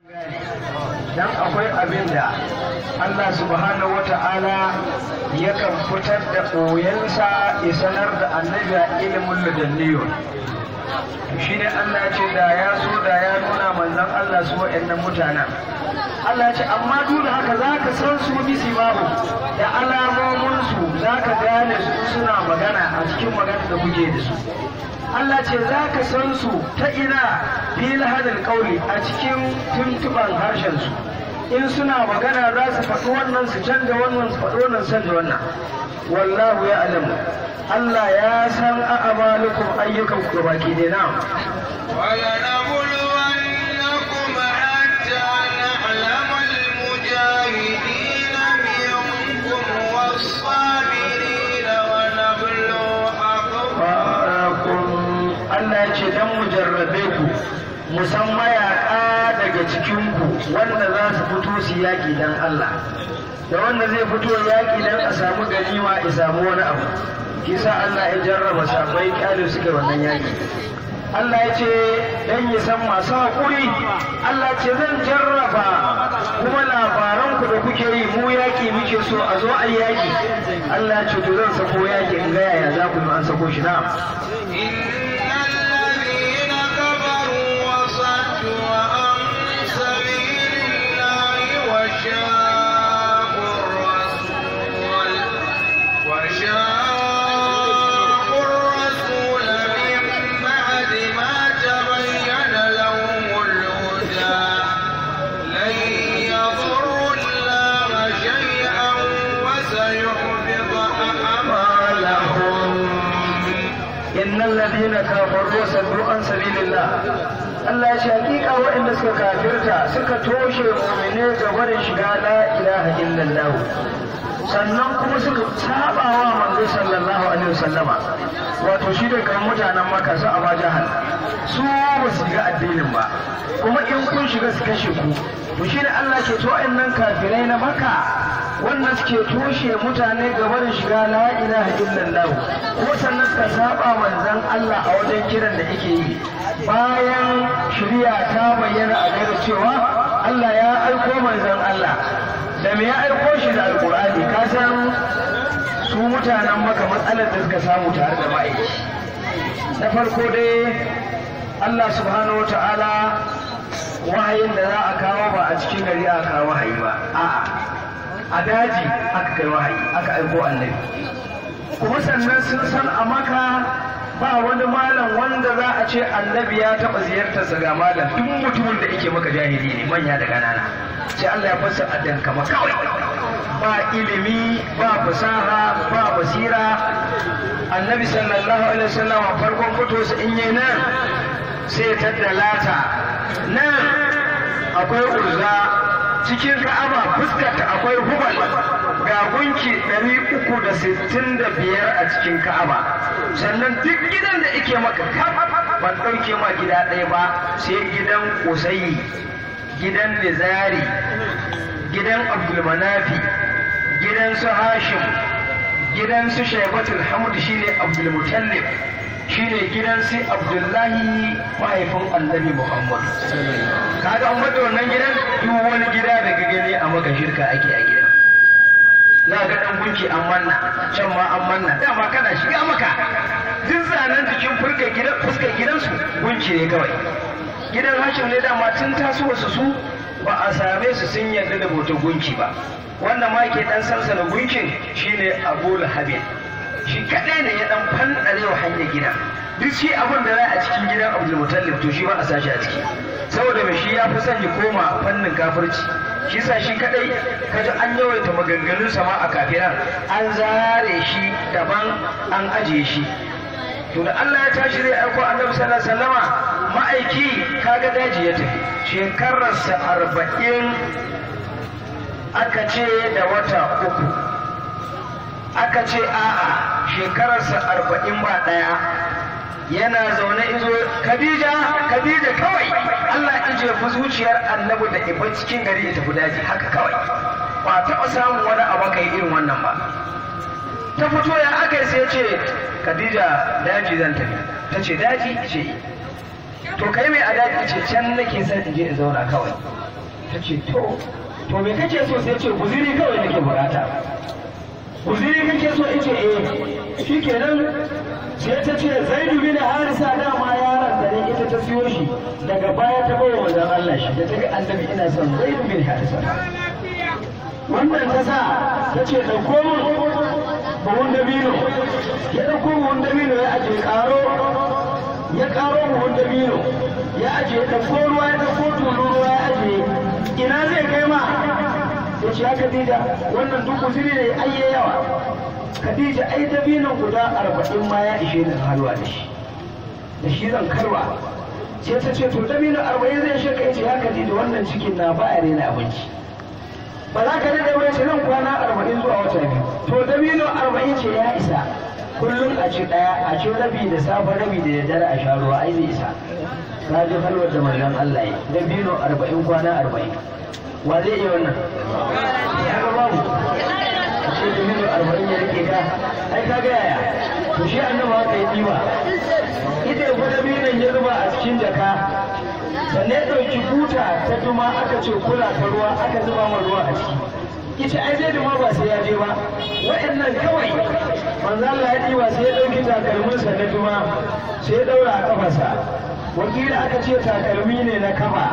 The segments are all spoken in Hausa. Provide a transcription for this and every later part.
Dan akwai abin da Allah subhanahu wata'ala yakan fitar da ɓoyensa ya sanar da annabi a ilimin ladanniyun. Shi ne Allah ce da ya so da ya nuna manzon Allah su wa'annan mutanen. Allah ce amma duk da haka za ka san su bisimahu da alamominsu, za ka gane su suna magana a cikin magana da kuke da su. Allah ce za ka san su ta ina? Fil hadal kauli, a cikin tuntuban harshen su. In suna magana za su faɗi wannan su canza wannan, su faɗi wannan su canza wannan. Wallahu ya alamu, Allah ya san a'amalukum, ayyukan ku gabaki ne na. ولنبلونكم حتى نعلم المجاهدين منكم والصابرين ونبلو أخباركم. Allah ya ce dan mu jarrabe ku, mu san mayaƙa daga cikinku wanda za su fito su yaƙi dan Allah da wanda zai fito yaƙi dan a samu ganima ya samu wani abu. Kisa Allah ya jarraba sabai kyale suka wannan yaƙi. Allah ya ce dan ya san masu haƙuri. Allah ce zan jarraba kuma labaranku da kuke yi, mu yaƙi muke so, a zo a yaƙi. Allah ya ce to zan sako yaƙi in ga yaya za ku yi. An sako shi na. إن الذين كفروا وصدوا عن سبيل الله وشاقوا الرسول من بعد ما تبين لهم الهدى لن يضروا الله شيئا وسيحبط أعمالهم. إن الذين كفروا وصدوا عن سبيل الله، Allah ya ce hakika waɗanda suka kafirta suka toshe mu'mine ga barin shiga la ilaha illallah, sannan kuma suka saba wa manzo sallallahu alaihi wasallama, wato shi da kan mutanen Makka su Aba Jahal, su ba su shiga addinin ba, kuma in kun shiga su kashe ku. To shi ne Allah ke to nan kafirai na Makka wannan suke toshe mutane ga barin shiga la ilaha illallah, kuma sannan suka saba manzon Allah a wajen kiran da yake yi bayan shari'a ta bayyana a gare cewa Allah ya aiko manzon Allah da me? Ya aiko shi da Alkur'ani. Ka san su mutanen Maka matsalar da suka samu tare da ma'aiki na farko dai, Allah subhanahu wa ta'ala wahayin da za a kawo ba a cikin gari aka kawo wahayi ba, a'a, a daji aka kai wahayi, aka aiko annabi. Kuma sannan sun san a Maka ba wani malam wanda za a ce annabi ya taɓa ziyartarsa. Ga malam, duk mutumin da yake maka jahili ne, manya da ƙanana. Sai Allah ya fassa addan kama kawai, ba ilimi, ba fasaha, ba basira. Annabi sallallahu alaihi wasallam farkon fito in yi nan sai ya taddalata nan, akwai Uzza cikin Ka'aba, fuskarta akwai Hubal, ga gunki 365 a cikin Ka'aba. Sannan duk gidan da ike maka kaf, ban ɗauke ma gida ɗaya ba, sai gidan Kusayi, gidan Nizari, gidan Abdulmanafi, gidan su Hashim, gidan su Shaibatul Hamd shine Abdulmutallib, shine gidan su Abdullahi mahaifin Annabi Muhammad. Kaga an bada wannan gidan, duk wani gida da ka gani a maka shirka ake a gidan. Za ga dan gunki an manna can ma an manna. Dama kana shiga maka duk zanen jikin fuskar gidan, fuskar gidansu gunki ne kawai. Gidan Hashim ne dama tun taso su ba a same su sun yarda da bautar gunki ba. Wanda ma ke dan sansana gunkin shine Abu Lahabin, shi kadai ne ya dan fanɗare wa hanyar gida. Duk shi abin da za a cikin gidan Abdul Mutallib to shi ba a sashi a ciki, saboda mai shi ya fi son ya koma fannin kafirci. Shi sa shi kadai kaji an yawaita maganganun sama a kafiran, an zare shi daban an ajiye shi. To da Allah ya tashi zai aiko Annabi sallallahu alaihi wasallama, ma'aiki kaga daji ya tafi shekararsa 40 aka ce da wata 3, aka ce a'a, shekararsa 41. Yana zaune izo Khadija, Khadija kawai Allah ya jefa zuciyar annabi da iba cikin gari ya tafi daji haka kawai. Ba taɓa samun wani abu kai irin wannan ba. Ta fito, ya aka yi? Sai ce, "Khadija, daji zan tafi." Ta ce, "Daji?" Ce, "To kai mai a daji?" Ce, "Can nake son in je in zauna kawai." Ta ce to to me kake so? Sai ce guziri kawai nake bukata. Guziri kake so? Yace eh. Shikenan sai ta ce Zaidu bin Harisa dama yaron da ne ita ta siyo shi daga baya ta bawa manzon Allah shi da ta ga annabi ina son Zaidu bin Harisa. Wannan ta sa ta ce ɗauko min buhun dabino. Ya ɗauko buhun dabino ya aje ƙaro, ya ƙaro buhun dabino ya aje, ɗauko ruwa ya ɗauko tulu ruwa ya aje. Ina zai kai ma? Ya ce ya Khadija wannan duk guziri ne ai yayi yawa. Khadija ai dabinon guda 40 ma ya ishe ni halwa da shi, da shi zan karwa. Sai ta ce to dabino 40 zai ishe ka? Ce ya Khadija wannan cikin na ba a rena abinci, ba za ka daɗe ba. Ce nan kwana 40 zuwa wata 2. To dabino 40 ce ya isa, kullum a ci ɗaya, a ci rabi da safe rabi da daddare a sha ruwa, ai zai isa. Ka ji halwar da manzon Allah ya dabino 40 kwana 40, wa zai iya wannan? Babu. Ce dabino 40 ya rike ka, ai ka ga yaya. To shi annabi haka ya diba, ita ya gwada dabinon ya zuba a cikin jaka, sannan ya ɗauki buta ta duma aka ce kula ta ruwa aka zuba ma ruwa a ciki. Ita ai zai duma ba sai ya je ba, wa'annan kawai manzo Allah ya ɗiba. Sai ya ɗauki takalminsa na duma sai ya ɗaura a kafarsa. Wakila aka ce takalmi ne na kafa,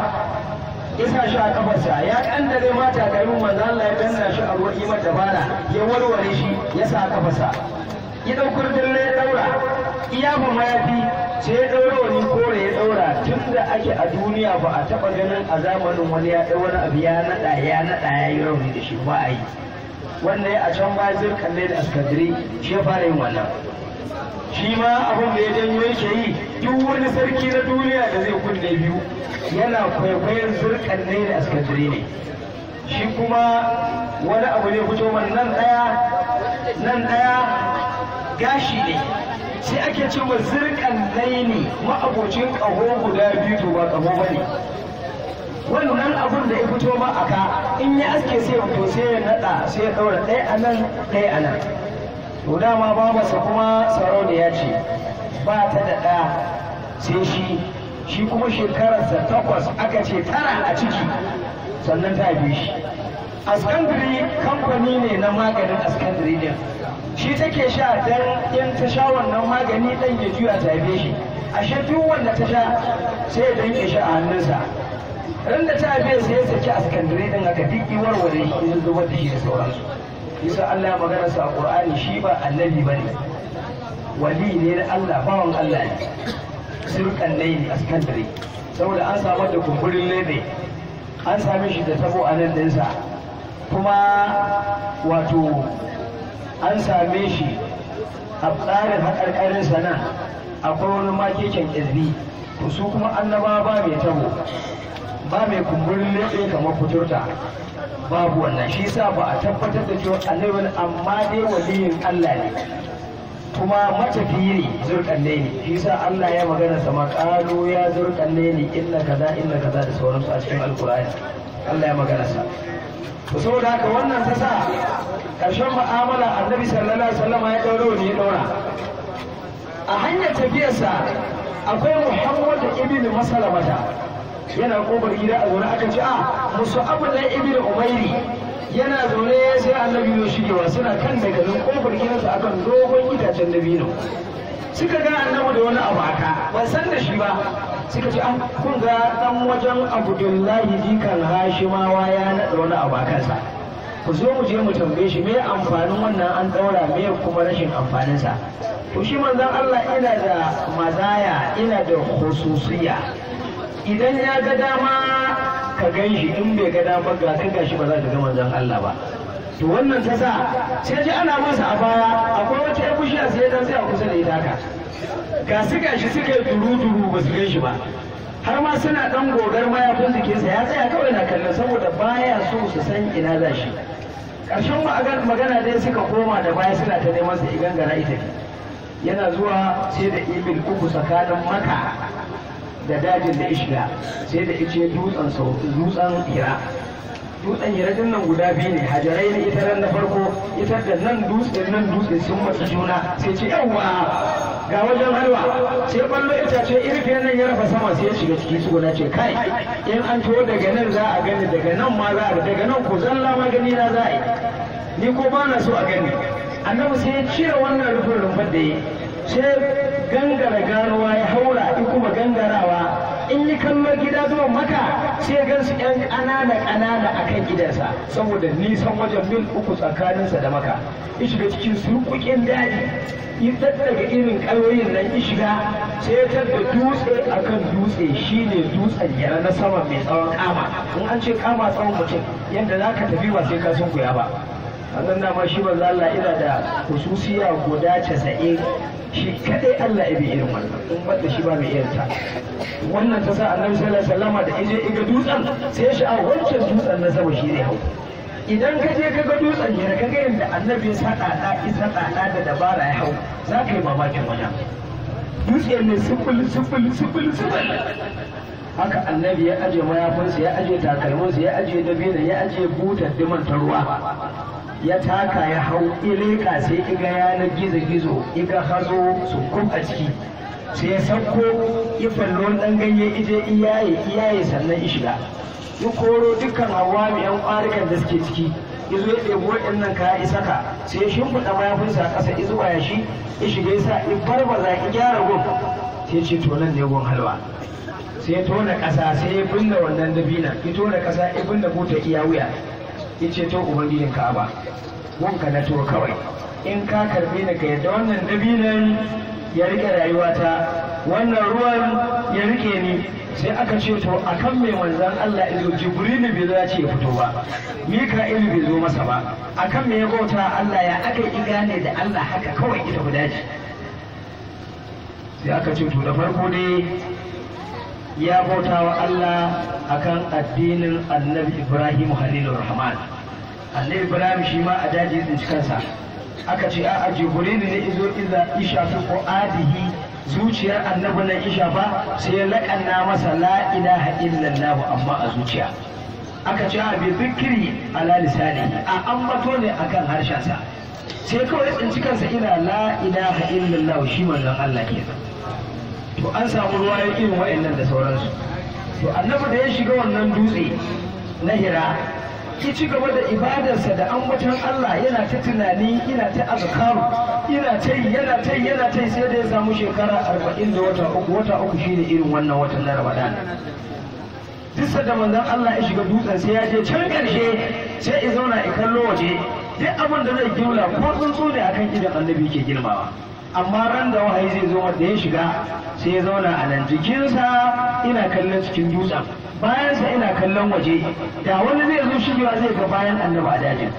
isa shi a kafarsa ya kandare ma takalmin. Manzo Allah ya danna shi a ruwa imar dabara ya warware shi ya sa a kafarsa. Ya ɗaukar dille ya ɗaura iya ba mayafi, sai ya ɗaura wani kore ya ɗaura. Tun da ake a duniya ba a taɓa ganin a zamanin wani ya ɗau wani abu ya naɗa ya naɗa ya yi rauni da shi ba a yi. Wannan ya a can ba zirkan da askadiri shi ya fara yin wannan. Shi ma abin da ya janyo yake yi, duk wani sarki na duniya da zai kunne biyu yana kwaikwayon zirkan ne da askadiri ne. Shi kuma wani abu ne fito man nan ɗaya nan ɗaya gashi ne, sai ake ce wa zirkan laini ma'abocin ƙaho guda biyu. To ba ƙaho ba ne wannan abun da ya fito ma a ka, in ya aske sai ya fito, sai ya naɗa sai ya ɗaura ɗaya a nan ɗaya a nan. To dama babarsa kuma sarauniya ce, ba ta da ɗa sai shi. Shi kuma shekararsa 8 aka ce 9 a ciki sannan ta haife shi. Askandari kamfani ne na maganin askandari din shi take sha, dan in ta sha wannan magani dan ya juya ta haife shi. Ashe duk wanda ta sha sai ya danke shi a hannunsa. Ran da ta haife sai ya saki askandare din aka duk warware shi ya zubar da shi da sauransu. Yasa Allah ya magana sa a Qur'ani shi ba annabi bane, wali ne na Allah, bawan Allah ne. Sirkan ne askandare saboda an samu da kumburin lebe, an same shi da tabo a nan dinsa, kuma wato an same shi a tsarin haƙarƙarinsa nan akwai wani makeken ƙirbi. To su kuma annaba ba mai tabo ba mai kumburin leɓe kamar kuturta, babu wannan. Shi sa ba a tabbatar da cewa annabi, amma dai waliyin Allah ne kuma matafiyi ne zurƙalle ne. Shi sa Allah ya magana sama ƙalu ya zurƙalle ne inna kaza inna kaza da sauransu a cikin alƙur'ani Allah ya magana sa. To saboda haka wannan ta sa ƙarshen mu'amala annabi sallallahu alaihi wasallam ya ɗauro ne ya ɗaura a hanyar tafiyarsa. Akwai Muhammad ibn Masalamata yana kofar gida a zaune, aka ce a musu abu na ibn Umairi yana zaune. Sai annabi ya shigewa suna kan dagalin kofar gidansa akan dogon itacen dabino, suka ga annabi da wani abu aka ban san da shi ba. Suka ce an kun ga dan wajen Abdullahi jikan Hashimawa ya naɗa wani abu a kansa, ku zo mu je mu tambaye shi me amfanin wannan an ɗaura, me kuma rashin amfaninsa. To shi manzon Allah ina da mazaya, ina da khususiyya, idan ya ga dama ka gan shi, in bai ga dama ga ka gashi ba za ka ga manzon Allah ba. To wannan ta sa sai ji ana masa a baya akwai wata ƴar bishiya, sai dan tsaya kusa da ita haka. Ga su gashi suka yi duru-duru ba su gan shi ba, har ma suna dan gogar mayafin jikinsa, ya tsaya kawai na kallon saboda baya so su san ina za shi. Ƙarshen magana dai suka koma da baya suna ta neman sa igangara ita yana zuwa sai da ibil 3 tsakanin Maka da dajin da ishiga, sai da ice dutsen Hira. Dutsen Hira din nan guda biyu ne, hajarai ne ita nan na farko, ita da nan dutse nan dutse sun matsi juna, sai ce yawwa ga wajen halwa, sai ballo itace irfe nan ya rafa sama sai ya shiga ciki tsuguna ce kai in an to daga nan za a gani, daga nan ma za a, daga nan ko zalla ma gani na za a yi, ni ko ba na so a gani. Annabi sai ya cire wannan rufin rumfar da ya sai gangara ganuwa ya haura in kuma gangarawa in yi kallon gida zuwa maka sai gan su yan ƙanana ƙanana a kan gidansa saboda nisan wajen mil 3 tsakaninsa da maka. Ya shiga cikin surkukin daji ya daddaga irin ƙayoyin nan ya shiga sai ya tadda dutse akan dutse, shine dutsen Yara na sama mai tsawon kama. In an ce kama tsawon mutum yadda za ka tafi ba sai ka sunkuya ba. Wannan dama shi manzo Allah ina da hususiya guda 90, shi kadai Allah ya bi irin wannan, in banda shi ba mai irin ta. Wannan ta sa Annabi sallallahu alaihi wasallam da ije iga dutsen sai ya sha'a wancan dutsen na sama shi zai hau. Idan ka je ka ga dutsen ya ka ga yadda Annabi ya sadada isa dada da dabara ya hau, za ka yi mamakin wajen. Dutse ne sifil sifil sifil sifil. Haka Annabi ya aje mayafinsa, ya aje takalminsa, ya aje dabino, ya aje butar diman ta ruwa. Ya taka ya hau ileka sai iga yanar gizo-gizo iga hazo su kum a ciki, sai ya sauko ya fallo ɗan ganye ije iyaye iyaye sannan ya shiga ya koro dukkan hawami yan ƙwarikan da suke ciki, ya zo ya ɗebi waɗannan kaya isaka sai ya shimfiɗa mayafinsa a ƙasa izuwa ya shi ya shiga ya sa ya barbaza ya gyara gun, sai ce to nan ne gun halwa. Sai ya tona ƙasa sai ya binne wannan dabinan, ya tona ƙasa ya binne buta iya wuya, ya ce to ubangijin Ka'aba wanka na to kawai in ka karbe ni ka yadda wannan dabinan ya rike rayuwata, wannan ruwan ya rike ni. Sai aka ce to akan mai manzan Allah izo Jibrilu bai zo ya ce ya fito ba, Mika'ilu bai zo masa ba, akan me ya bauta Allah ya aka yi gane da Allah haka kawai ita guda ce. Sai aka ce to da farko dai ya bauta wa Allah akan addinin Annabi Ibrahim Halilur Rahman. Annabi Ibrahim shi ma a daji tsinci kansa. Aka ce a'a Jibrilu ne izo iza ishafi qu'adihi zuciyar Annabi nan ishafa sai ya laƙanna masa la ilaha illallah amma a zuciya. Aka ce a bi zikri ala lisanihi, a ambato ne akan harshensa. Sai kawai tsinci kansa ina la ilaha illallah shi manzon Allah kenan. To an samu ruwa ya irin wa'annan da sauransu. To Annabi da ya shiga wannan dutse na Hira ya ci gaba da ibadarsa da ambaton Allah, yana ta tunani, yana ta azkaru, yana ta yi, yana ta yi, yana ta yi, sai da ya samu shekara 40 da wata uku. Wata uku shine irin wannan watan na Ramadan. Duk sanda manzon Allah ya shiga dutsen sai ya je can ƙarshe sai ya zauna ya kallo waje, duk abin da zai gimla ko tsuntsu ne akan idon Annabi ke girmawa. Amma ran da wahayi zai zo wanda ya shiga sai ya zauna a nan, jikinsa ina kallon cikin dutsen, bayansa ina kallon waje, da wani zai zo shigewa zai ga bayan Annabi a dajin.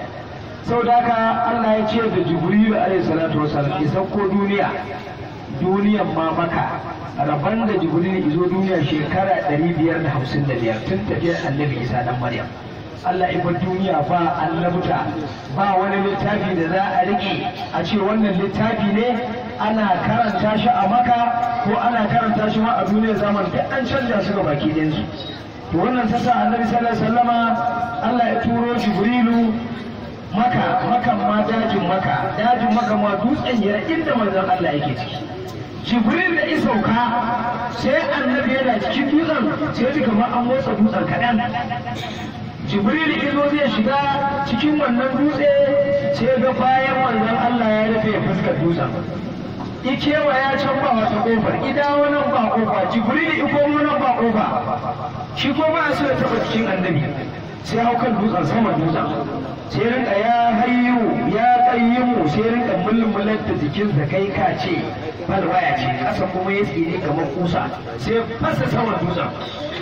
Saboda haka Allah ya ce da Jibrilu alaihi salatu wasallam ya sauko duniya, duniyan ma maka rabon da Jibrilu izo duniya shekara 555 tun tafiyar Annabi Isa dan Maryam. Allah ya bar duniya ba annabta, ba wani littafi da za a riƙe a ce wannan littafi ne ana karanta shi a Maka ko ana karanta shi ma a duniyar zaman, duk an canja su ga baki ɗayansu. To wannan ta sa Annabi sallallahu alaihi wasallama Allah ya turo Jibrilu Maka, Makan ma dajin Maka, dajin Maka ma dutsen Hira inda manzon Allah yake ciki. Jibril da isauka sai Annabi yana cikin dutsen sai ji kamar an motsa dutsen kaɗan. Jibril izo zai shiga cikin wannan dutse sai ga bayan manzon Allah ya rufe fuskar dutsen. Ikewa ya can ba wata kofar, idawo nan ba kofa, Jibril iko nan ba kofa. Shi ko ba so ya taba cikin Annabi sai hau kan dutsen sama dutsen. Sai rinka ya hayyu ya qayyimu, sai rinka mulmular da jikinsa kai ka ce falwaya ce, ƙasa kuma ya tsire kamar kusa, sai fasa saman dutsen.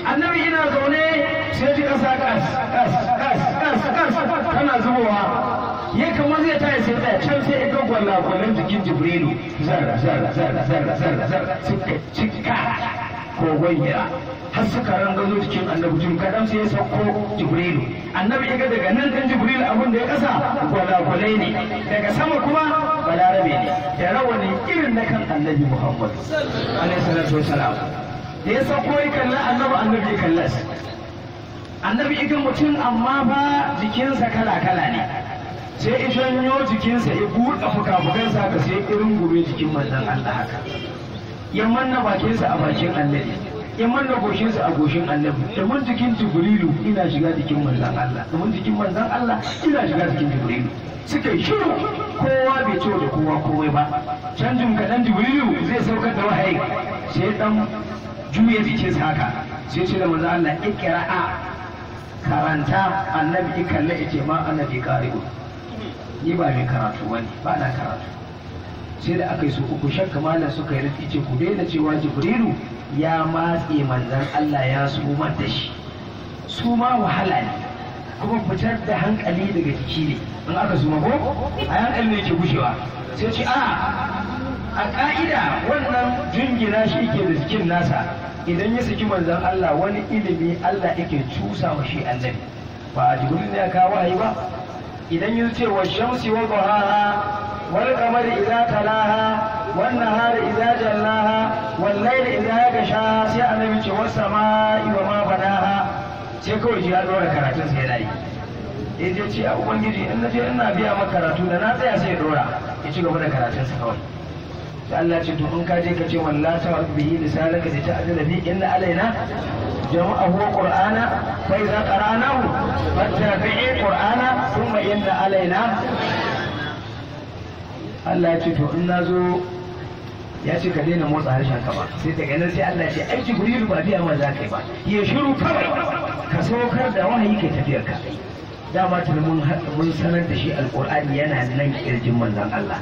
Annabi ina zaune sai ji ƙasa ƙas ƙas ƙas ƙas ƙas tana zubowa, ya kamar zai tayi sai tsaya can sai ya ga gwalagwalan jikin Jibrilu zar zar zar zar zar zar suka cika kogon Hira har suka rangazo jikin Annabi. Jim kaɗan sai ya sauko Jibrilu. Annabi ya ga daga nan ɗin Jibrilu abin da ya ƙasa gwalagwalai ne, daga sama kuma balarabe ne da rawani irin na kan Annabi Muhammad alaihi salatu wasalam. Da ya sauko ya kalla Annabi, Annabi ya kalla shi. Annabi idan mutum amma ba jikinsa kala kala ne, sai ya janyo jikinsa ya buɗe fuka-fukansa haka, sai irin gobe jikin manzon Allah haka, ya manna bakinsa a bakin annabi, ya manna goshinsa a goshin annabi. Domin jikin Jibrilu ina shiga jikin manzon Allah, domin jikin manzon Allah ina shiga jikin Jibrilu. Suka yi shiru, kowa bai ce da kowa komai ba. Canjin kaɗan Jibrilu zai saukar da wahayi, sai dan juya jikinsa haka, sai ce da manzon Allah, ikra'a, karanta. Annabi ikalle, yace ma annabi qari'u, ni ba mai karatu bane, ba na karatu. Sai da aka yi su uku, shakka malam suka yi rufi, ce ku daina cewa Jibrilu ya matse manzan Allah ya sumar da shi. Su ma wahala ne, kuma fitar da hankali daga jiki ne. In aka suma ko a hankali ne ke gushewa. Sai ce a ka'ida wannan jingina shi ke da jikin nasa, idan ya saki manzan Allah wani ilimi Allah yake cusa wa shi annabi. Ba Jibril ne ya kawo wahayi ba. Idan ya ce wa shamsi wa duhaha wal qamari idza talaha wan nahari idza jallaha wal layli idza yaghsha, sai annabi ce was samai wa ma banaha, sai kawai ji ya dora karatun sai yana yi. Ya je ce a ubangiji, in naje ina biya maka karatu da na tsaya, sai ya dora ya ci gaba da karatun sa kawai. Sai Allah ce to in ka je ka ce wallahi bihi lisanaka li ta'dila bi inna alaina jama'ahu qur'ana fa idza qara'nahu fattabi' qur'ana thumma inna alaina. Allah ya ce to in nazo ya ce ka daina motsa harshen ka ba. Sai daga nan sai Allah ya ce ai Jibrilu ba biya ma za ka yi ba, ya shiru kawai, ka saukar da wahayi kai tafiyar ka. Dama tuni mun sanar da shi alqur'ani yana nan kirjin manzon Allah.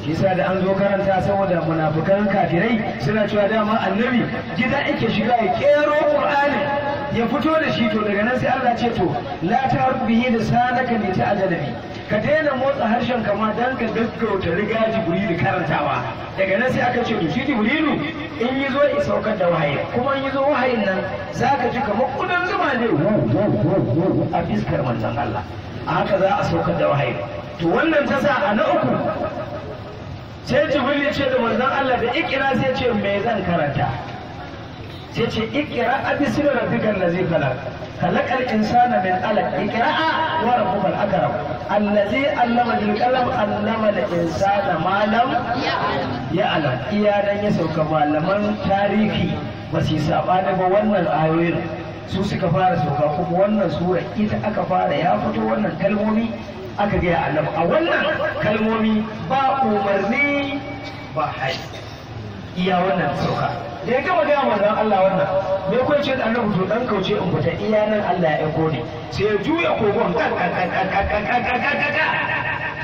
Shi yasa da an zo karanta, saboda munafukan kafirai suna cewa dama annabi gida yake shiga ya kero qur'ani ya fito da shi. To daga nan sai Allah ce to la ta'ruf bihi lisanaka li ta'jala bi, ka daina motsa harshen ka ma dan ka gaggauta riga Jibrilu karantawa. Daga nan sai aka ce to shi Jibrilu in yi zo ya saukar da wahayi, kuma in yi zo wahayin nan zaka ji kamar kudan zuma ne a fiskar manzon Allah, a haka za a saukar da wahayi. To wannan ta sa a na uku sai Jibril ya ce da manzon Allah da ikira, sai ce me zan karanta? Sai ce ikira bismi rabbikal ladzi khalaq, khalaqal insana min alaq, ikra wa rabbukal akram allazi allama bil qalam, allama al insana ma lam ya'lam. Iya nan ya sauka. Malaman tarihi ba su sabani ba, wannan ayoyin su suka fara sauka, kuma wannan sura ita aka fara ya fito wannan kalmomi aka gaya annabi. A wannan kalmomi ba umarni ba hari, iya wannan sauka. Da ya gama gaya manzon Allah wannan, me ko ce annabi to dan kauce in fita, iya nan Allah ya aiko ni. Sai ya juya kogon,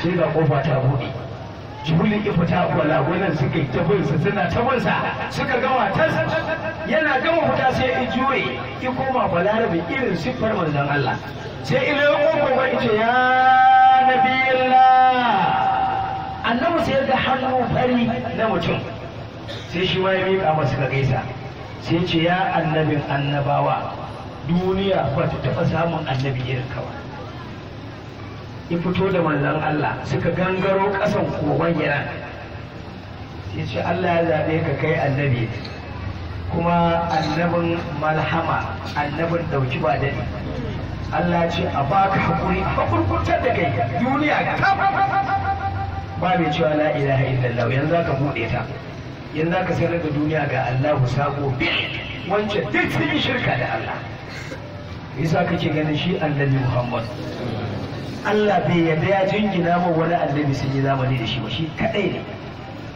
sai ga kofa ta bude. Jibril ya fita, gwalagwalan suka yi ta bin sa, suna ta bin sa, suka gama tas. Yana gama fita sai ya juye ya koma balarabe irin siffar manzon Allah. Sai ila ya kogon ya ce ya nabiyallah. Annabi sai ga hannu fari na mutum, sai shi ma ya miƙa masa ka gaisa. Sai ce ya annabin annabawa, duniya ba ta taɓa samun annabi irin ka ba. Ya fito da manzon Allah suka gangaro ƙasan kogon Iran. Sai ce Allah ya zaɓe ka kai annabi, kuma annabin malhama, annabin ɗauki ba daɗi. Allah ce a baka haƙuri, a haƙurƙurtar da kai, duniya kaf ba mai cewa la ilaha illallah, yanzu ka buɗe ta, yanzu ka sanar da duniya ga Allahu sako bil, wancan duk sun yi shirka da Allah. Yasa kake ganin shi annabi Muhammad, Allah bai yarda ya jingina ma wani annabi sun yi zamani da shi ba, shi kadai ne.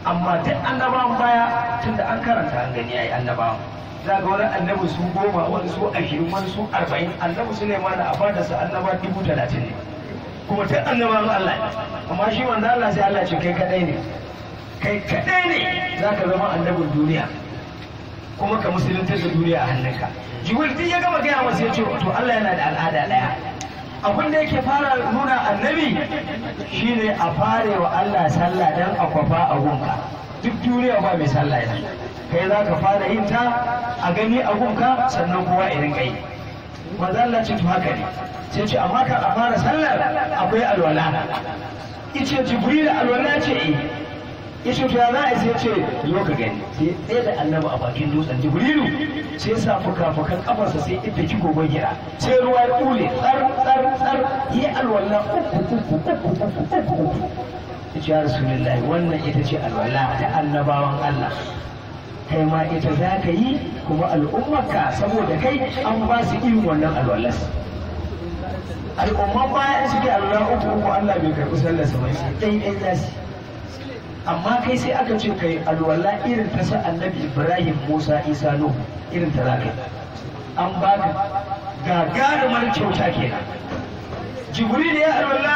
Amma duk annabawan baya tunda an karanta an gani yayi annabawan, za ga wani annabi su 10, wani su 20, wani su 40. Annabi Sulaiman a fadarsa annaba 30,000 ne, kuma duk annabawan Allah ne. Amma shi manzo Allah sai Allah ce kai kadai ne, kai kadai ne za ka zama annabin duniya, kuma ka musuluntar da duniya a hannunka. Jibril duk ya gama gaya masa, ya ce to Allah yana da al'ada daya, abin da yake fara nuna annabi shine a fare wa Allah sallah dan a kwafa a gunka. Duk duniya ba mai sallah yana kai, za ka fara yin ta a gani a gunka, sannan kowa irin kai. Manzo Allah ce to haka ne. Sai ce amma kan a fara sallar akwai alwala. Ice Jibril alwala ce eh. Ya ce to ya za a, sai ce zo ka gani. Sai tsaye da annabi a bakin dutsen, Jibrilu sai ya sa fuka-fukan kafarsa sai ita ki gogon Hira, sai ruwa ya kule tsar tsar tsar, yi alwala uku uku uku uku uku uku. Ya ce ya Rasulullahi, wannan ita ce alwala ta annabawan Allah, kai ma ita za ka yi, kuma al'ummarka saboda kai an ba su irin wannan alwalas. Al'umman baya suke alwala uku uku, Allah bai karɓi sallar su bai, sai ɗai ɗai za su. Amma kai sai aka ce kai alwala irin ta sa Annabi Ibrahim, Musa, Isa, Nuhu, irin ta za ka yi. An baka gagarumar kyauta kenan. Jibril ya alwala,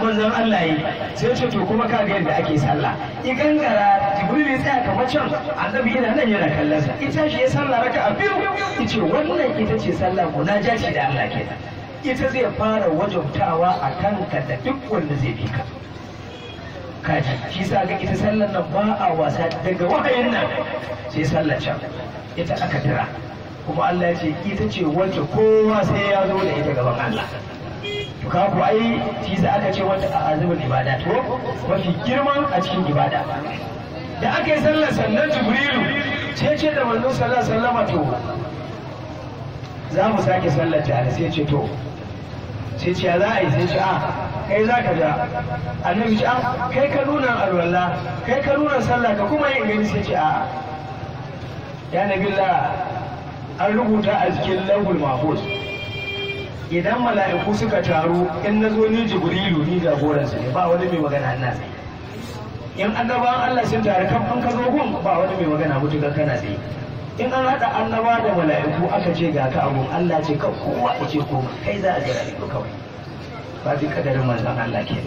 manzon Allah yi, sai ce to kuma ka ga yadda ake sallah. I gangara, Jibril ya tsaya kamar can, Annabi yana nan yana kallon sa. Ita shi ya sallah raka'a biyu, yace wannan ita ce sallah munajati da Allah kenan. Ita zai fara wajabtawa a kanka da duk wanda zai bi ka. Kaji shi sa ga ita sallar nan ba a wasa. Daga wahayin nan sai sallar can ita aka tira, kuma Allah ya ce ita ce wacce kowa sai ya zo da ita gaban Allah. To ka ku ai shi sa aka ce wata a azumul ibada, to mafi girman a cikin ibada. Da aka yi sallar, sannan Jibrilu sai ce da manzo sallallahu alaihi wasallama, to za mu sake sallar tare. Sai ce to, sai ce za a yi, sai ce a kai za ka ja. Annabi ce a kai ka nuna alwala, kai ka nuna sallah, ka kuma yin gani. Sai ce a ya nabilla, an rubuta a cikin Lauhul Mahfuz, idan mala'iku suka taru, in na zo ni Jibrilu, ni jagoransu ne, ba wani mai magana ina tsaye. In annabawan Allah sun taru kan an ka zo gun, ba wani mai magana mutukar kana tsaye. In an haɗa annaba da mala'iku aka ce ga ka abun Allah, ce kan kowa ya ce koma, kai za a jira ido kawai. Ba ji kadarin manzon Allah ke.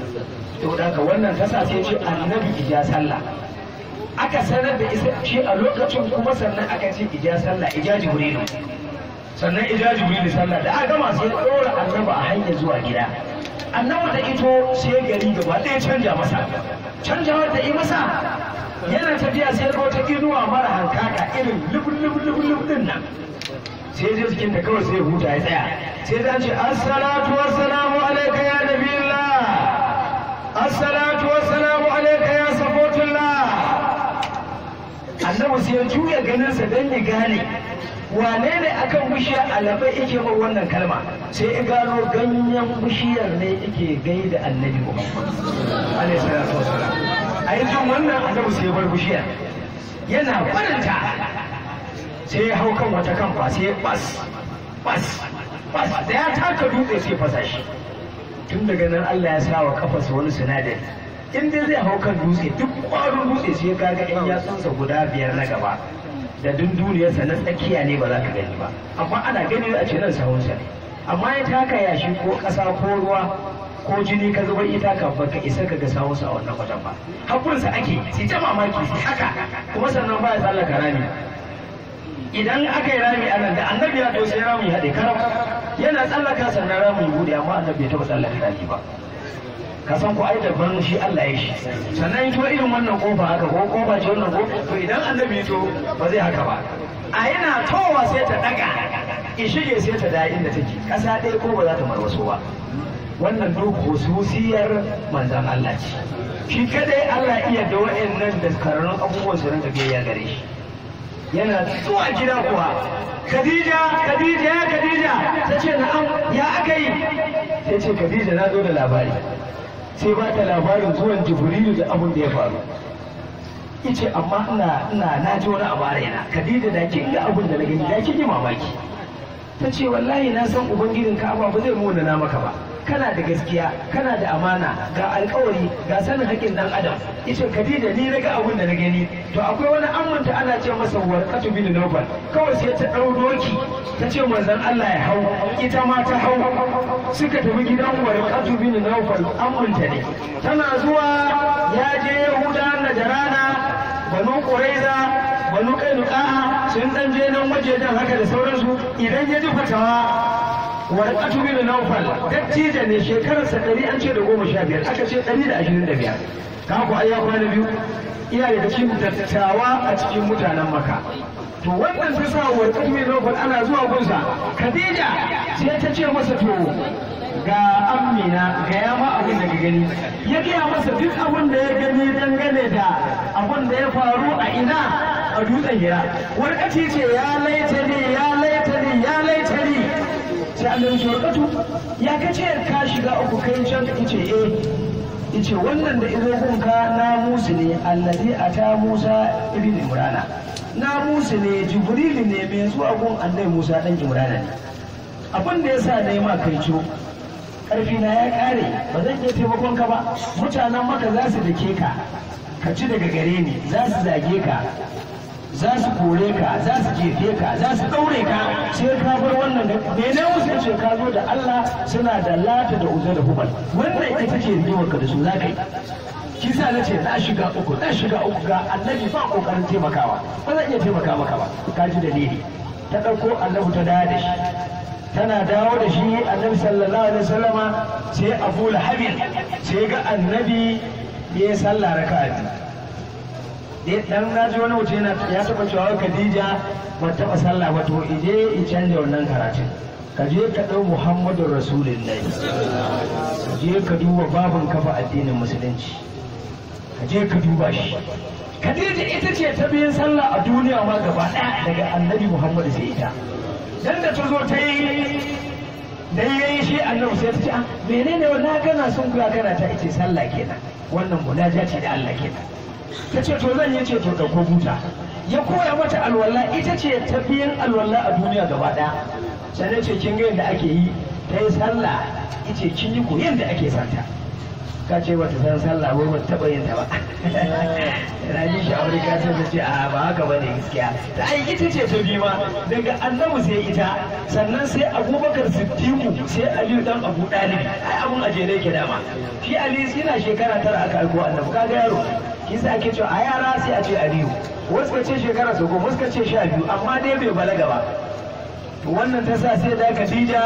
To da haka wannan tasa sai ce annabi ija sallah. Aka sanar da isa shi a lokacin, kuma sannan aka ce ija sallah, ija Jibrilu. Sannan ija Jibrilu sallah, da aka gama sai ɗora annabi a hanyar zuwa gida. Annabi da ito sai gari gaba ɗaya canja masa. Canjawar da yi masa, yana tafiya sai ga wata inuwa mara hankaka irin lub lub lub lub din nan, sai je cikin ta kawai sai huta ya tsaya. Sai ta ce assalatu wassalamu alayka ya nabiyillah, assalatu wassalamu alayka ya safotullah. Annabi sai ya juya ganinsa don ya gane wane ne akan bishiyar alabai yake mai wannan kalma. Sai ya gano ganyen bishiyar ne yake gaida Annabi Muhammad alaihi salatu wassalam. A yi jin wannan, annabi sai ya bar bishiyar. Yana barinta sai ya hau kan wata kamfa, sai ya bas bas bas, da ya taka dutse sai fasa shi. Tun daga nan Allah ya sa wa kafarsa wani sinadari, in dai zai hau kan dutse, duk kwarin dutse sai ka ga yan yatsunsa guda biyar na gaba da dunduniyarsa na tsakiya ne ba za ka gani ba, amma ana gani a ce nan sahunsa ne. Amma ya taka yashi ko ƙasa ko ruwa ko jini ka zubar, ita ka baka isa ka ga sawunsa a wannan wajen ba. Hakunsa ake sai ta mamaki sai haka. Kuma sannan ba ya tsallaka rami. Idan aka yi rami a nan, da annabi ya to sai rami haɗe karaf, yana tsallaka sannan rami bude, amma annabi bai taɓa tsallaka rami ba. Ka san ko ai daban shi Allah ya shi. Sannan to irin wannan kofa haka, ko kofa ce wannan, ko to idan annabi to ba zai haka ba, a yana towa sai ta daga in shige, sai ta da inda take kasa ɗaya ko ba za ta marwaso ba. Wannan duk hususiyar manzan Allah ce, shi kadai Allah iya da wa'annan da kararrun abubuwan su rinka biyayya gare shi. Yana zuwa gida kuwa, Khadija, Khadija, ya Khadija! Ta ce na'am, ya aka yi? Sai ce Khadija, na zo da labari. Sai ba ta labarin zuwan Jibrilu da abun da ya faru. Ice amma ina na ji wani abu a raina, Khadija, da kin ga abun da na gani da kin yi mamaki. Ta ce wallahi na san ubangijin Ka'aba ba zai muna na maka ba, kana da gaskiya, kana da amana, ga alkawari, ga sanin haƙƙin dan adam. Yace Khadija, ni naga abun da na gani. To akwai wani amminta ana ce masa Warqatu bin Nawfal, kawai sai ta dau doki ta ce manzon Allah ya hau, ita ma ta hau, suka tafi gidan Warqatu bin Nawfal, amminta ne. Tana zuwa, ya je Yahuda Najarana, Banu Quraiza, Banu Qainuqa, sun dan je nan wajejen haka da sauransu. Idan ya ji fatawa, Warqatu bin Nawfal dattijo ne, shekararsa ɗari an ce da 15, aka ce 125. Ka ku ai ya kwana biyu, iya daga cikin dattawa a cikin mutanen Maka. To wannan ta sa Warqatu bin Nawfal ana zuwa gunsa, Khadija sai ta ce masa to Ga amina, gaya ma abin da ka gani. Ya gaya masa duk abin da ya gani dangane da abin da ya faru a ina, a dutsen Hira. Warkaci ce, ya laita ni, ya laita ni, ya laita ni. Sai annabi ce, Warkatu, ya kace ka shiga uku, kai can? Ka ce eh. Yace wannan da izo gunka na musu ne, allazi ata Musa ibn Imrana, na musu ne, Jibril ne mai zuwa gun annabi Musa dan Imrana ne. Abin da yasa na yi ma kai ciwo, karfi na ya kare, ba zan iya taimakon ka ba. Mutanen maka za su dake ka, ka ci daga gare ni, za su zage ka, za su kore ka, za su jefe ka, za su daure ka, sai ka bar wannan. Da mene musu ce ka zo da Allah, suna da Lata da Uzza da Hubal. Wannan ita ce rigimar ka da su za ka yi. Shi sa na ce na shiga uku, na shiga uku. Ga annabi ba kokarin taimakawa, ba zan iya taimaka maka ba. Ka ji dalili. Ta ɗauko annabi ta dawo da shi. Tana dawo da shi annabi sallallahu alaihi wasallama, sai Abu Lahabin sai ga annabi ya yi sallah raka'a biyu. Dan na ji wani mutum yana ya taba cewa Khadija ba taba sallah ba. To ije i canja wannan karatun. Ka je ka dau Muhammadu Rasulullahi, ka je ka duba babin kafa addinin musulunci, ka je ka duba shi. Khadija ita ce ta biyin sallah a duniya ma gaba ɗaya, daga annabi Muhammadu sai ita. Dan da ta zo ta yi da yayi shi annabi, sai ta ce, ah, menene wannan kana sun kula kana ta? Ice sallah kenan, wannan munaja ce da Allah kenan. Ta ce to zan yi. Ce to ɗauko buta. Ya koya mata alwala. Ita ce ta biyan alwala a duniya gaba ɗaya. Sannan ce, kin ga yadda ake yi? Ta yi sallah. Ice kin yi ko yadda ake santa. Ka ce bata san sallah wai bata taɓa yin ta ba. Na ji shi aure ka ce, ta ce a ba haka bane gaskiya. Ta ai ita ce ta biyu ma, daga annabi sai ita, sannan sai Abubakar Siddiqu, sai Aliyu dan Abu Dalib. Ai abun ajere yake dama. Shi Ali yana shekara 9 aka aiko annabi. Kaga yaro shi sa ake cewa a yara sai a ce Aliyu. Wasu ka ce shekara su 10, wasu ka ce 12, amma dai bai balaga ba. To wannan ta sa sai da Khadija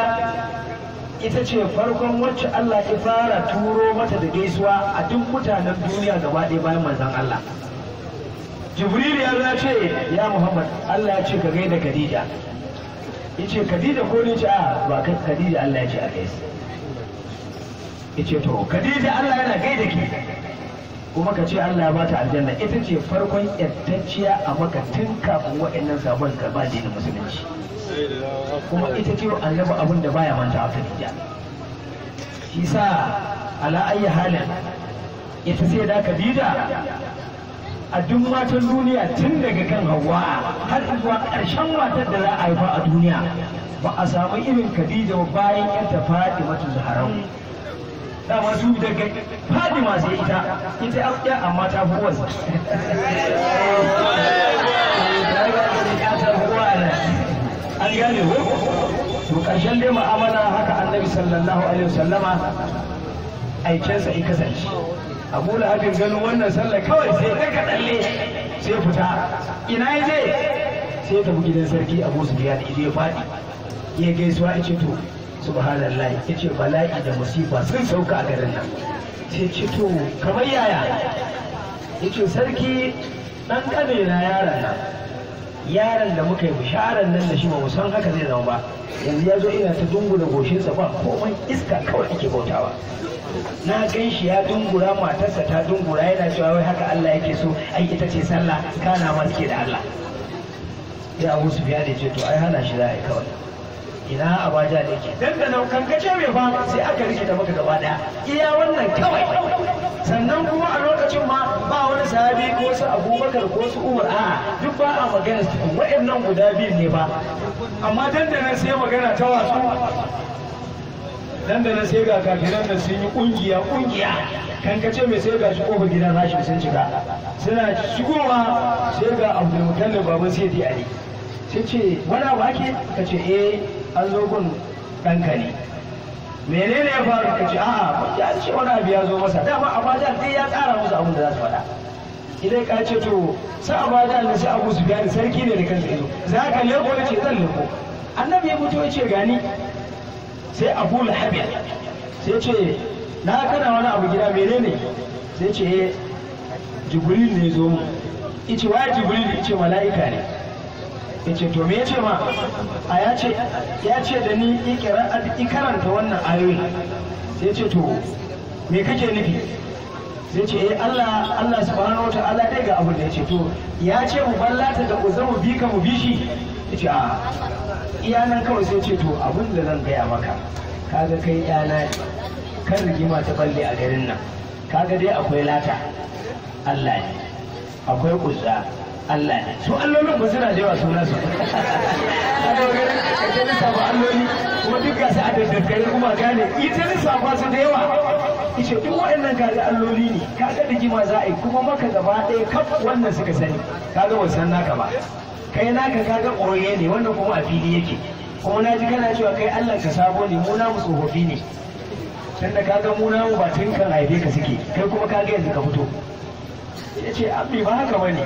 ita ce farkon wacce Allah ya fara turo mata da gaisuwa a duk mutanen duniya gaba ɗaya bayan manzon Allah. Jibril ya zo ce, ya Muhammad, Allah ya ce ka gaida Khadija. Yace Khadija ko ne? Ce a ba Khadija, Allah ya ce a gaisa. Yace to Khadija, Allah yana gaida ki, kuma ka ce Allah ya bata aljanna. Ita ce farkon yattacciya a maka tun kafin waɗannan sabon karɓa addinin musulunci. Kuma ita ce annabi abin da baya manta a Khadija. Shi sa ala ayyi halin ita sai da Khadija a duk matan duniya, tun daga kan Hawwa har zuwa ƙarshen matar da za a haifa a duniya, ba a samu irin Khadija ba bayan yarta Fatimatu Zahrau. Dama su daga Fatima sai ita, ita ya amma ta fi uwarsa. An gane ko? To ƙarshen dai ma'amala haka annabi sallallahu alaihi wasallama aikensa in kasance. Abu Lahabin ganin wannan sallah kawai sai daga tsalle sai fita. Ina ya je? Sai tafi gidan sarki Abu Sufyan. Ije ya faɗi ya gaisuwa, ya ce to subhanallah, ya ce bala'i da musifa sun sauka a garin nan. Sai ce to kamar yaya? Ya ce sarki, ɗan ƙane na, yaron nan, yaron da muka yi bisharar nan da shi, ba mu san haka zai zama ba. Yanzu ya zo ina ta dungura goshinsa, ba komai, iska kawai ake bautawa. Na gan shi ya dungura, matarsa ta dungura, yana cewa wai haka Allah yake so, ai ita ce sallah, kana ma suke da Allah. Ya Abu Sufyan ya ce to ai hana shi za a yi kawai. Ina Abaja da yake dandana kankace mai fa, sai aka rikita maka gaba daya, iya wannan kawai. Sannan kuma a lokacin ma ba wani sahabi ko su Abubakar ko su Umar, a'a, duk ba a magana su, wa'annan guda biyu ne ba. Amma dandana sai magana ta wasu, dandana sai ga kafiran da sun yi kungiya kungiya, kankace mai sai ga shi kofar gidan Hashim sun cika. Suna shigowa sai ga Abdulmutallib baban Sayyidi Ali. Sai ce wani abu ake? Ka ce eh, an zo gun ɗanka ne. Menene ya faru? Ka ce a'a, ya ce wani abu ya zo masa. Dama Abajan dai ya tsara musu abin da za su faɗa. Idan ka ce to sai Abajan da sai Abu Sufyan, sarki ne da kansa izo. Za ka leko? Ya ce zan leko. Annabi ya fito ya ce gani. Sai Abu Lahab sai ce na kana wani abu gida, menene? Sai ce eh, Jibril ne zo mu. Ice wa Jibril? Ice mala'ika ne. Yace to me yace ma? A yace ya ce da ni ikira karanta wannan ayoyi. Sai yace to me kake nufi? Sai ce eh Allah subhanahu wataala dai ga abin da yace. To ya ce mu ballata da uzza mu bi ka mu bi shi. Yace a iya nan kawai. Sai ce to abin da zan gaya maka, kaga kai yana kan rigima ta balle a garin nan, kaga dai akwai Lata Allah ne, akwai Uzza Allah ne, su allolin ba suna da yawa suna su kaga garin lissafa alloli kuma duk gasu a daddare kuma gane ita lissafa su da yawa. Ice duk waɗannan kaga alloli ne, kaga rigima za a yi kuma maka gaba ɗaya kaf wannan suka sani, kaga ba san naka ba, kai naka kaga ƙoye ne, wannan kuma a fili yake. Kuma na ji kana cewa kai Allah ka sabo ne, mu namu tsofaffi ne, tunda kaga mu namu ba tun kan haife ka suke, kai kuma kaga yanzu ka fito. Ya ce abbi ba haka bane,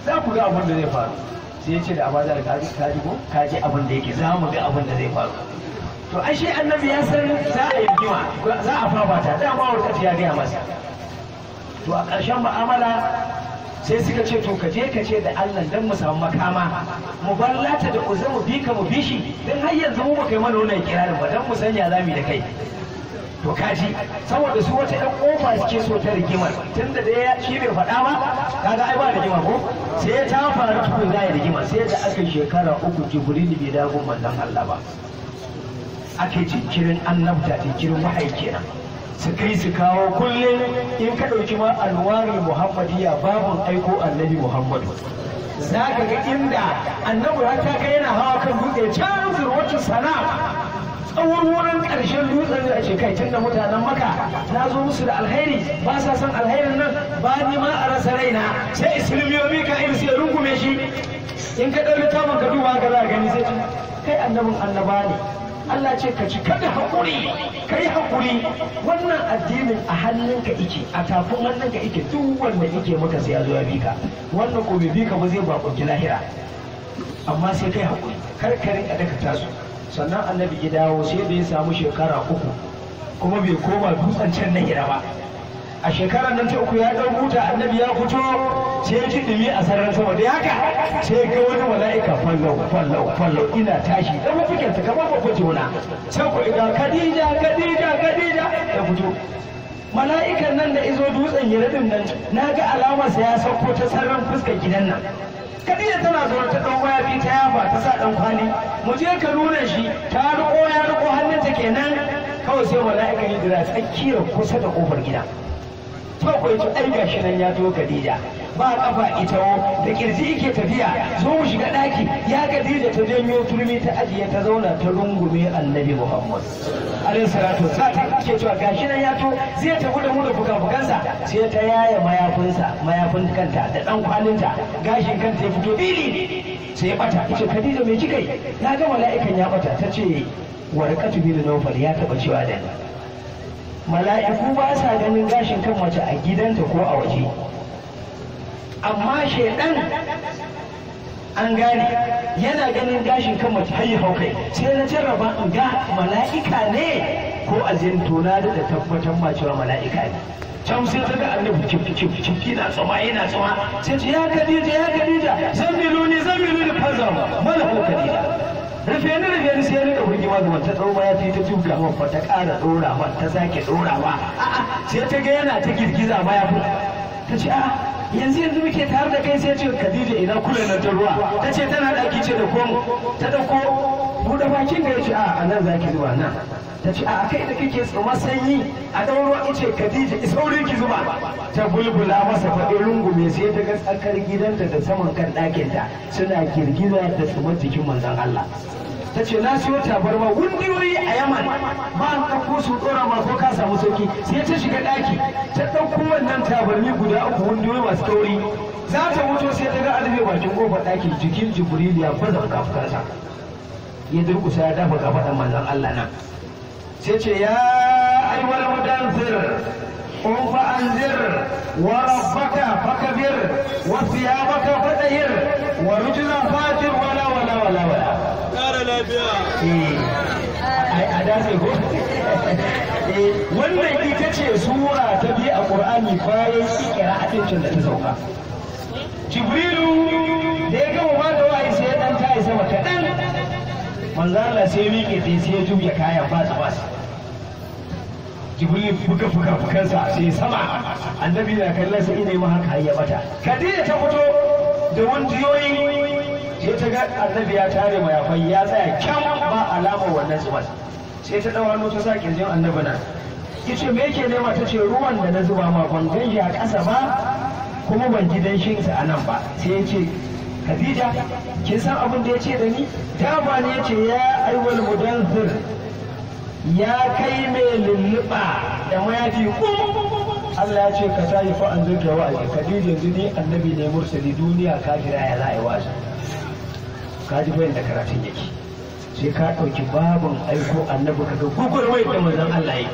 za ku ga abin da zai faru. Sai ya ce da Abazar kaji kaji ko kaji abin da yake, za mu ga abin da zai faru. To ashe annabi ya san za a yi rigima, za a fafata, dama warkatu ya gaya masa. To a ƙarshen mu'amala sai suka ce to ka je ka ce da Allah dan mu samu makama, mu ballata da Uzza mu bi ka mu bi shi, dan har yanzu mu baka yi mana wannan kirarin ba, dan mu sanya zamu da kai. To kaji saboda su wata ɗan kofa suke so ta rigimar, tunda da ya shi bai faɗa ba, kaga ai ba rigima ko sai ta faru tukun za a yi rigima. Sai da aka shekara 3 Jibril bai dawo manzon Allah ba, ake jinkirin annabta, jinkirin wahayi kenan. Su kai su kawo kullum in ka ɗauki ma alwarin Muhammadiyya babun aiko annabi Muhammadu, za ka ga inda annabi har ta kai yana hawa kan dutse can zurwatu sana tsawon wurin ƙarshen dutsen da ce kai tunda mutanen Maka na zo musu da alheri ba sa son alherin nan ba ni ma a rasa raina, sai islimiyomi ka irin sai rungume shi. In ka ɗau littafin ka duba haka za ka gani sai ce kai annabin annaba ne, Allah ce ka ci kada haƙuri, ka yi haƙuri, wannan addinin a hannunka ike, a tafin hannunka ike, duk wanda ike maka sai ya zo ya bi ka, wannan ko bai bi ka ba zai bakunci lahira, amma sai kai haƙuri, kar ka rinka daka tasu. Sannan annabi ya dawo sai da ya samu shekara 3 kuma bai koma dutsen can na Hira ba. A shekarar nan ta 3 ya ɗau huta, annabi ya fito sai ya ji ɗumi a sararin sama da haka sai ga wani mala'ika fallau fallau fallau ina tashi dan mafikin ta kamar babban jona, sai ko idan Khadija Khadija Khadija ya fito. Mala'ikan nan da izo dutsen Hira din nan na ga alamarsa ya sauko ta sararin fuskar gidan nan. Khadija tana zuwa ta ɗan mayafi ta yafa ta sa ɗan kwali, mu je ka nuna shi, ta riƙo ya riƙo hannunta kenan, kawai sai mala'ikan ya jira tsakiyar kusa da ƙofar gida. To ko yace ai gashi nan ya to Khadija, ba kafa ita da kirji yake tafiya, zo mu shiga daki. Ya Khadija ta janyo turmi ta ajiye ta zauna ta rungume annabi Muhammad alaihi salatu wassalam, ke cewa gashi nan ya to zai tafi da mu da fuka-fukansa. Sai ta yaya mayafinsa, mayafin kanta da dan kwalinta, gashin kanta ya fito bili sai ya bata. Yace Khadija me kika yi? Na ga mala'ikan ya bata. Ta ce Warqatu bin Nawfal ya taba cewa da ni mala'iku ba sa ganin gashin kan mace a gidanta ko a waje, amma shaidan an gane yana ganin gashin kan mace har ya hau kai. Sai na jarraba in ga mala'ika ne ko aljin, to na da tabbatar ma cewa mala'ika ne. Can sai ta ga annabi cif cif cif yana tsama yana tsama, sai ce ya Khadija ya Khadija zammiluni zammiluni fazam malahu Khadija, rufe ni rufe ni. Sai ya rika burgima da wata tsoma ya fi ta tuka mafa ta ƙara ɗora ma ta sake ɗorawa, sai ta ga yana ta girgiza ma ya fi ta ce a yanzu yanzu muke tare da kai. Sai ce Khadija ina kula na ta ruwa? Ta ce tana ɗaki ce da komo. Ta ɗauko buɗe bakin ga ya ce a nan za ki zuba nan. Ta ce a kai da kake tsoma sanyi a ɗau ruwa. Ice Khadija saurin ki zuba. Ta bulbula masa faɗi rungume, sai ta ga tsakar gidanta da saman kan ɗakinta suna girgiza da tsumar jikin manzon Allah. Ta ce na siyo tabarma wundiyoyi a Yaman ba an ɗauko su ɗora ma ko ka samu sauki. Sai ta shiga ɗaki ta ɗauko wannan tabarmi guda 3 wundiyoyi masu kauri, za ta wuto sai ta ga an rufe bakin ƙofar ɗaki, jikin Jibril ya baza fuka-fukansa, ya durƙusa ya dafa kafaɗan manzon Allah nan. Sai ce ya ayyuhal mudaththir qum fa anzir wa rabbaka fakabir wa thiyabaka fatahhir wa rujza fajir wala wala wala wala. A dace ko? Wannan ita ce sura ta biyu a Qur'ani bayan ikra da ta sauka. Jibrilu da ya gama ba da wahayi sai ya dan tayi Manzo Allah sai miƙe tsaye, sai ya juya kayan ba su ba su. Jibril buga fuka fukansa sai sama, annabi na kallon sa ina yi haka har ya bata. Khadija ta fito da wundiyoyi, sai ta ga annabi ya tare mayafai ya tsaya kyan ba alamar wannan zubar. Sai ta ɗau hannu ta sa kirjin annabi nan. Yace me yake nema? Ta ce ruwan da na zuba ma ban gan shi a ƙasa ba, kuma ban ji danshin sa a nan ba. Sai ya ce Khadija, kin san abin da ya ce da ni? Dama ne ya ce ya aiwal mudanzir, ya kai mai lulluɓa da mayafi kum. Allah ya ce ka tashi fa an zurga wa'azi. Khadija, yanzu ni annabi ne mursali, duniya kafira ya za a yi wa'azi. Ka ji bayan da karatun yake. Sai ka ɗauki babin aiko annabi ka ga gugurmai da manzon Allah yi.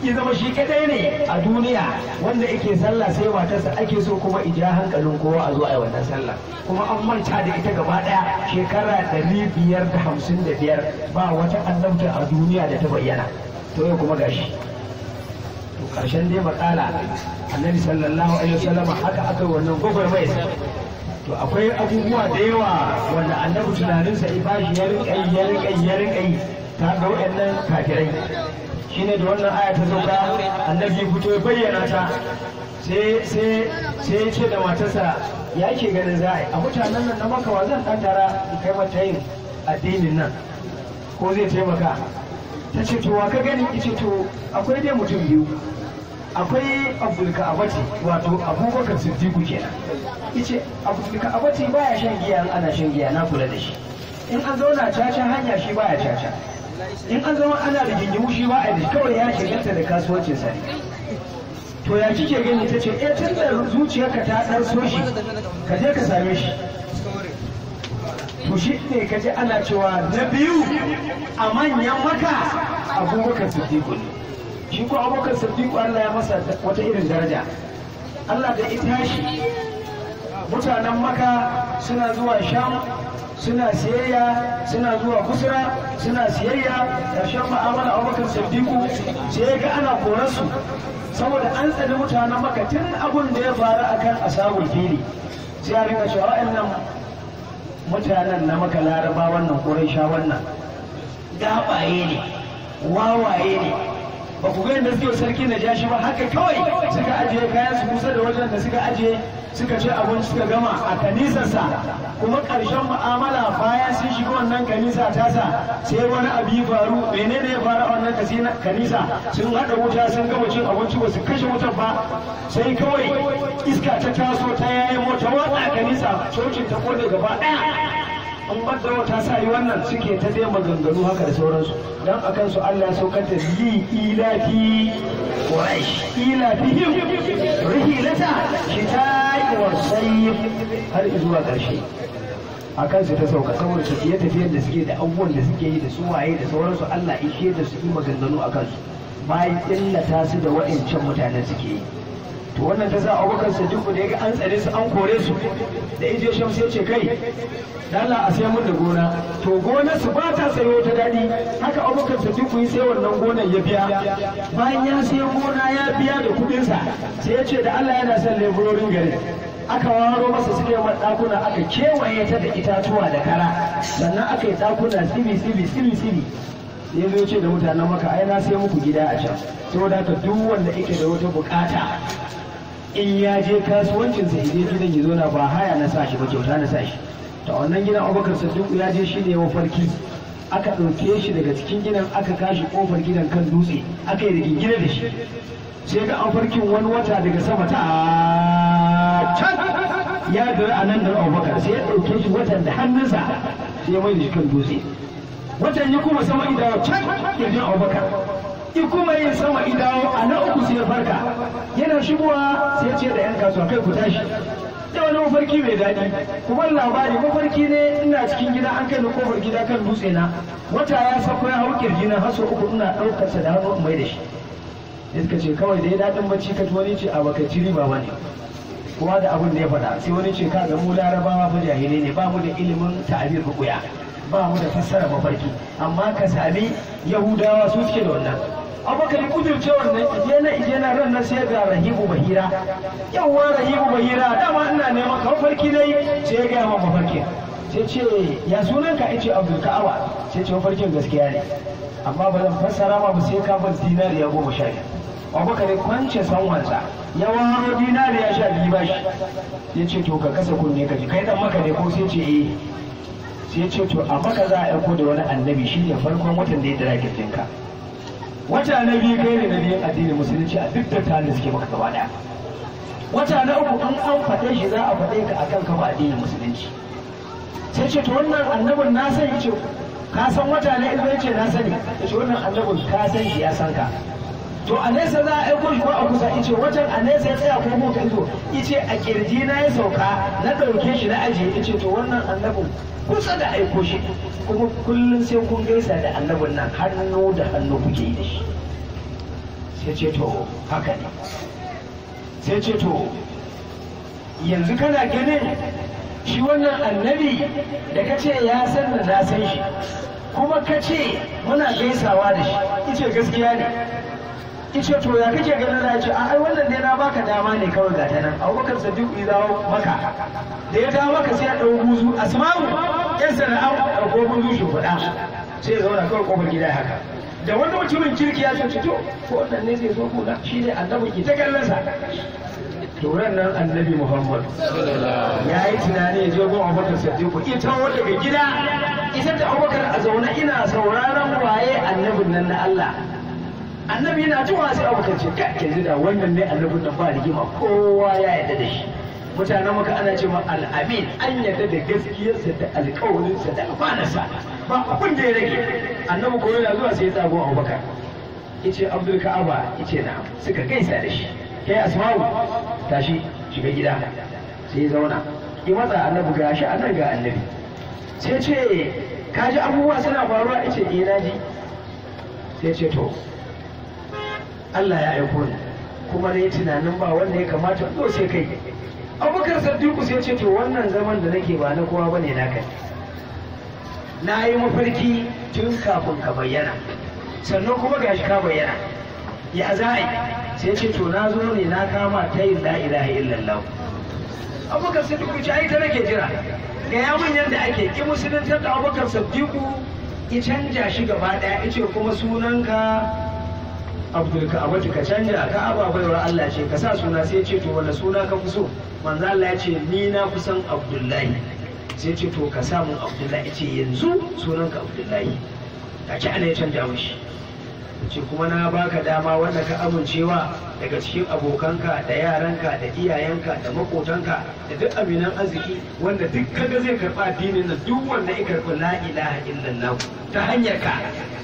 Ya zama shi kadai ne a duniya wanda yake sallah sai matarsa ake so kuma ija hankalin kowa a zo a yi wannan sallah, kuma an manta da ita gaba daya shekara 555 ba wata annabta a duniya da ta bayyana. To yau kuma gashi. To karshen dai makala annabi sallallahu alaihi wasallam haka aka yi wannan gwagwarmai. To akwai abubuwa da yawa wanda annabi tunaninsa ya bashi, ya rinka yi, ya rinka yi, ya rinka yi ta ga waɗannan kafirai. Shine da wannan aya ta sauka, annabi fito ya bayyana ta, sai sai sai ya ce da matarsa ya ke ganin za a yi a mutanen nan na makawa zan dan tara in kai mata yin addinin nan ko zai taimaka. Ta ce to wa ka gani? Ice to akwai dai mutum biyu, akwai Abdul Ka'abati, wato Abubakar Siddiqu kenan. Ice Abdul Ka'abati baya shan giya, in ana shan giya na kula da shi, in an zauna caca hanya shi baya caca, in an zama ana rigingimu shi ba a yi, kawai ya shagalta da kasuwancin sa ne. To ya kike gani? Ta ce eh, tun da zuciyarka ta ɗarso shi, ka je ka same shi. To shi ne ka ji ana cewa na biyu a manyan maka Abubakar Siddiqu ne. Shi ko Abubakar Siddiqu Allah ya masa wata irin daraja. Allah da ita shi mutanen maka suna zuwa Sham suna siyayya, suna zuwa Kusura suna siyayya. Ƙarshen ma'amala Abubakar Siddiqu sai ga ana korarsu saboda an tsani mutanen maka tun abun da ya faru akan ashabul fili. Sai a rinka cewa wa'annan mutanen na maka, Laraba wannan, Quraisha wannan, gabaye ne, wawaye ne, ba ku ga yadda suke sarki na jashi ba? Haka kawai suka ajiye kayan su kusa da wajen da suka ajiye, suka ce abinci suka gama a kanisarsa. Kuma ƙarshen mu'amala bayan sun shiga wannan kanisa tasa sai wani abu ya faru. Menene ya faru a wannan kanisa? Sun haɗa wuta, sun gama cin abinci, ba su kashe wutar ba, sai kawai iska ta taso ta yayi mota watsa kanisa, cocin ta kone gaba ɗaya. An bada wata sa yi wannan suke ta dai maganganu haka da sauransu. Dan akan su Allah ya saukar da li ilafi Quraish ilafihim rihilata shita'i wa sayf har zuwa ƙarshe. Akan su ta sauka saboda tafiye tafiyen da suke da abubuwan da suke yi da su waye da sauransu. Allah ishe da su yi maganganu akan su bayan illata su da wa'ancan mutanen suke yi. To wannan ta sa Abubakar Siddiq da ya ga an tsare su, an kore su, da ije Shamsu ya ce kai Allah a sai mun da gona. To gonar su ba ta sayo ta daɗi haka. Abubakar Siddiq yi sai wannan gonar ya biya. Bayan ya sai gona ya biya da kuɗinsa, sai ya ce da Allah yana son leburorin garin. Aka waro masa, suka yi ɗakuna, aka kewaye ta da itatuwa da kara, sannan aka yi ɗakuna sibi sibi sibi sibi. Ya zo ce da mutanen maka ai na sai muku gida a can, saboda haka duk wanda yake da wata bukata in ya je kasuwancin sa je gidan ya zo na, ba haya na sa shi ba, kyauta na sa shi. To wannan gidan Abubakar Siddiq ya je shi ne mafarki, aka ɗauke shi daga cikin gidan aka kashi kofar gidan kan dutse, aka yi rigingine da shi. Sai ga an farkin wani wata daga sama ta can ya dira a nan da Abubakar, sai ya ɗauke shi watan da hannunsa, sai ya mai da shi kan dutse. Watan ya kuma sama idawo can kirjin Abubakar, in kuma yin sama idawo a na uku sai ya farka. Yana shigowa sai ya ce da yan kasuwa kai ku tashi da wani mafarki mai daɗi, kuma labari mafarki ne, ina cikin gida an kai ni kofar gida kan dutse na, wata ya sako ya hau kirji na haso uku, ina ɗaukar sa da hannu mai da shi. Sai suka ce kawai da ya daɗin bacci ka. Wani ce a baka ci riba ba ne kowa da abin da ya faɗa. Sai wani ce ka ga mu Larabawa fa jahilai ne, ba mu da ilimin ta'abir ruƙuya, ba mu da fassara mafarki, amma ka sami Yahudawa su suke da wannan. Abubakar kudirce wannan ije na ije na ran nan sai ga Rahibu Bahira. Yawwa Rahibu Bahira, dama ina neman ka, mafarki dai. Sai ya gaya min mafarki. Sai ce ya sunan ka? Yace Abdul Ka'aba. Sai ce mafarkin gaskiya ne, amma ba zan fassara ma ba sai ka bar dinariya 12. Abubakar ya kwance sanwansa ya waro dinariya 12 ba shi. Ya ce to ka kasa kunne ka ji, kai dan maka ne ko? Sai ce eh. Sai ce to a maka za a aiko da wani annabi, shine farkon watan da ya dira kirjinka. Wata na biyu kai ne na biyun addinin musulunci a duk dattawan da suke maka gaba daya. Wata na uku in an faɗe shi za a faɗe ka akan kafa addinin musulunci. Sai ce to wannan annabin na san, yace ka san wata na izo? Yace na sani. Yace wannan annabin ka san shi ya san ka. To a nesa za a aiko shi ko a kusa? Yace watan a nesa ya tsaya ko ko ka izo? Yace a kirji na ya sauka, na ɗauke shi na ajiye. Yace to wannan annabin kusa da aiko shi, kuma kullum sai kun gaisa da annabin nan, hannu da hannu kuke yi da shi. Sai ce to haka ne. Sai ce to yanzu kana ganin shi wannan annabi da ka ce ya san da na san shi, kuma ka ce muna gaisawa da shi. Ice gaskiya ne. Ice to ya kake ganin za a ce ai wannan dai na baka dama ne kawai ga ta nan. Abubakar Sadiq ya dawo maka, da ya dawo maka sai ya ɗau buzu, Asma'u yan sana'a ɗauko buzu shi faɗa, sai ya zauna kawai kofar gida haka. Da wani mutumin kirki ya ce to ko wannan ne zai zo kuna shi ne annabi ke ta kallon sa. To ran nan annabi Muhammad ya yi tunani ya je gun Abubakar Sadiq, ita daga gida ita da Abubakar a zaune ina sauraron waye annabin nan na Allah. Annabi yana jin sai Abubakar ce ka yanzu da wannan ne annabin nan ba rigima, kowa ya yarda da shi. Mutanen maka ana cewa al'amin, an yarda da gaskiyarsa da alƙawarinsa da amanarsa, ba abin da ya rage. Annabi ko yana zuwa sai ya tsago Abubakar, yace Abdul Ka'aba, yace na, suka gaisa da shi. Kai Asma'u tashi shiga gida. Sai ya zauna ki matsa annabi, ga shi annabi ga annabi. Sai ce ka ji abubuwa suna faruwa? Yace eh na ji. Sai ce to Allah ya aiko ni, kuma na yi tunanin ba wanda ya kamata zo sai kai. Abubakar Sadiku sai ce to wannan zaman da nake ba na kowa bane, na kai. Na yi mafarki tun kafin ka bayyana, sannan kuma gashi ka bayyana, ya za a yi? Sai ce to na zo ne na kama ta yin la ilaha illallah. Abubakar Sadiku ce ai ta nake jira, ga ya mun yanda ake ki musuluntar da Abubakar Sadiku, ya canja shi gaba daya, ya ce kuma sunanka Abdul Ka'abatu, ka canja Ka'aba baiwar Allah ce, ka sa suna. Sai ce to wanda suna ka fi so? Manzo Allah ya ce ni na fi son Abdullahi. Sai ce to ka sa mun Abdullahi. Ce yanzu sunanka Abdullahi. Take ana ya canja mishi. Ce kuma na baka dama wanda ka amincewa daga cikin abokanka da yaranka da iyayenka da makotanka da duk aminan arziki, wanda duk kaga zai karba addinin nan, duk wanda ya karbi la ilaha illallah ta hanyar ka,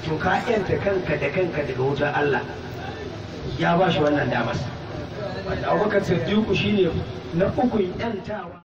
to ka yanta kanka da kanka daga wutar Allah. Ya ba shi wannan damar. Wanda Abubakar Siddiqu shine na ukun yantawa.